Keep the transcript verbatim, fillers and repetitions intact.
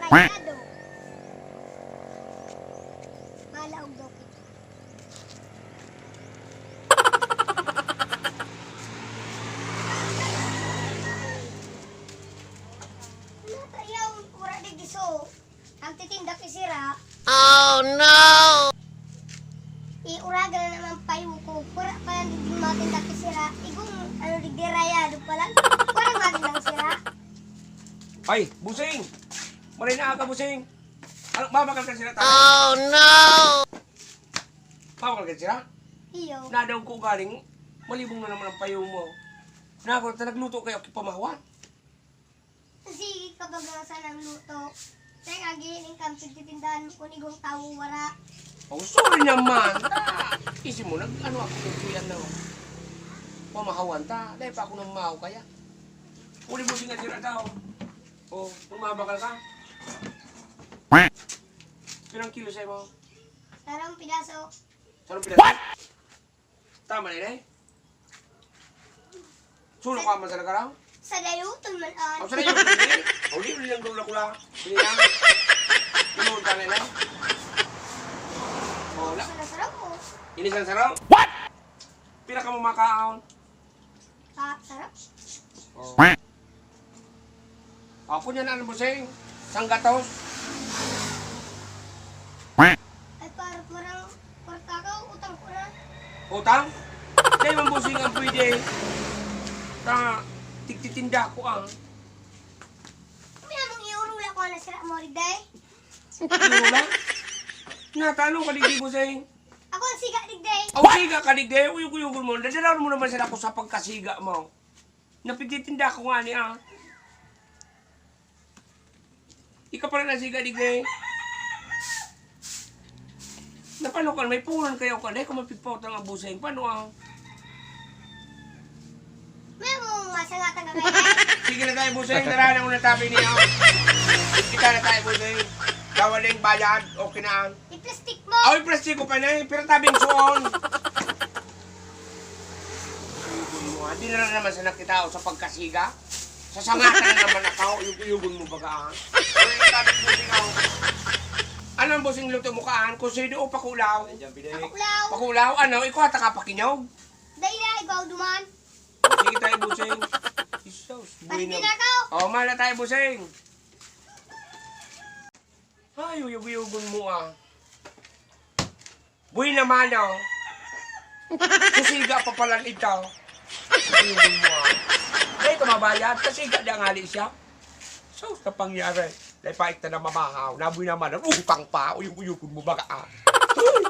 Kaya do. Malaog daw kita. Natayaw, ura di giso. Nagtitinda ki sira. Oh no! Iuragan na naman payo ko. Ura pa lang din matinda ki sira. Igong ano digdi rayado pa lang. Ura magandang sira. Ay, busing! Maray na aga, busing! Ano, mabakal ka sira tayo? Oh no! Mabakal ka sira? Iyo. Nadaw ko galing, malibong na naman ang payo mo. Nako, ta nagluto kayo, kipamahawan. Sige ka baga sa nang luto. Teka, giling kang pagtitindahan mo kung igong tawo wara. Oh, sorry naman. Ta, isi mo, nag-ano ako ng kuya na. Pamahawan ta. Dahil pa ako nang mahaw kaya. Uli mo singa sira daw. Oh, kung mabakal ka. Pirang kilo sa'yo mo? Sarong pidaso. Sarong pidaso? What? Tama na yun eh. Sulo ka man sa nagkaraw? Sa dayuton man an. Ang sa dayuton, eh. O, di, di lang gula-gula. Sige lang. Ganoon ka na yun eh. Oh, la. Sa nasaraw ko. Ini sa nasaraw? What? Pira ka mo makaon? Ah, sarap. Oh. Ako niya na, ano, busing? Sanggatos? Ay, parang, parang, kwarta ka, utang ko na. Utang? Dahil man, busing, ang pwede. Ta, tigtitinda ko, ah. May among iurula ko na sira mo, Riday. Iurula? Natalo ka, digdi, busing. Ako ang siga, Riday. Ang siga ka, digdi. Uyog-uyogon mo. Dadalaw mo naman sila ko sa pagkasiga mo. Napigtitinda ko nga ni, ah. Ika pala na siga, digdi. Napano ka, may puhunan kayo ka, dahil ko mapigpautang ang busing. Paano ang May mong masangatan ka kaya? Sige na tayo, busing. Tara na muna tabi niya. Kita na tayo, busing. Dawaling bayad. Okay na. I-plastic mo. Aw, i-plastic ko pa na eh. Pero tabing suon. Uyugon mo, ah. Di na lang naman sa nakita o sa pagkasiga. Sasangatan na naman ako. Uyug-uyugon mo baga, ah. Ano yung tabing busing, ah? Anong busing luto mo kaan? Kusido o pakulaw? Pakulaw. Pakulaw? Ano? Ikaw ata ka pakinyog? Dahil na, ikaw duman. Sige tayo, busing. Jesus, Pati buhay na. Din ako. Oh, mala tayo, busing. Ay, uyog-uyogon mo, ah. Buhay naman, oh. Susiga pa pala ito. Uyog-uyogon mo, ah. Dahil ito mabayad, kasiga di ang hali siya. So, sa pangyari, dahil pait na mamahaw, nabuhay naman, ang utang pa, uyog-uyogon mo baga, ah. Uy!